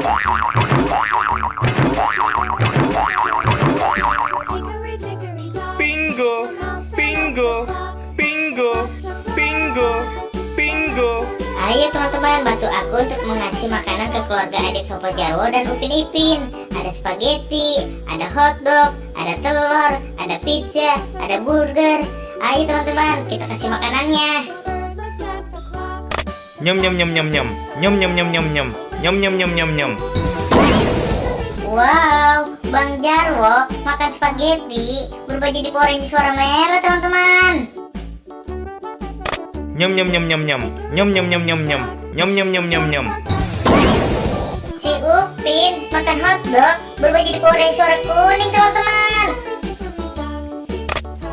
Bingo, bingo, bingo, bingo, bingo. Ayo teman-teman, bantu aku untuk mengasih makanan ke keluarga Adit Sopo Jarwo dan Upin Ipin. Ada spaghetti, ada hotdog, ada telur, ada pizza, ada burger. Ayo teman-teman, kita kasih makanannya. Nyam nyam nyam nyam nyam, nyam nyam nyam nyam nyam, nyam nyam nyam nyam nyam. Wow, Bang Jarwo makan spaghetti berubah jadi Power Ranger suara merah teman-teman. Nyam nyam nyam nyam nyam, nyam nyam nyam nyam nyam, nyam nyam nyam nyam nyam. Si Upin makan hotdog berubah jadi Power Ranger suara kuning teman-teman.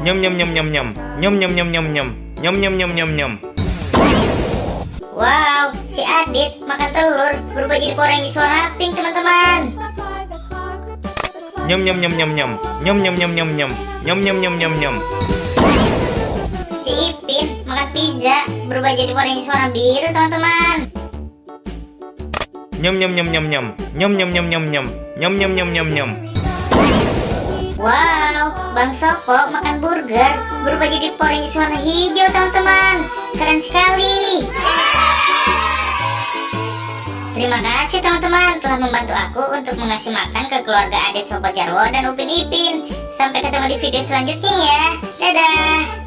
Nyam nyam nyam nyam nyam, nyam nyam nyam nyam nyam, nyam nyam nyam nyam nyam. Wow, si Adit makan telur berubah jadi Power Ranger suara pink teman-teman. Nyam nyam nyam nyam nyam, nyam nyam nyam nyam nyam, nyam nyam nyam nyam nyam. Si Ipin makan pizza berubah jadi Power Ranger suara biru teman-teman. Nyam nyam nyam nyam nyam, nyam nyam nyam nyam nyam, nyam nyam nyam nyam nyam. Wow, Bang Sopo makan burger berubah jadi Power Ranger warna hijau teman-teman. Keren sekali. Terima kasih teman-teman telah membantu aku untuk mengasih makan ke keluarga Adit Sopo Jarwo dan Upin Ipin. Sampai ketemu di video selanjutnya ya. Dadah.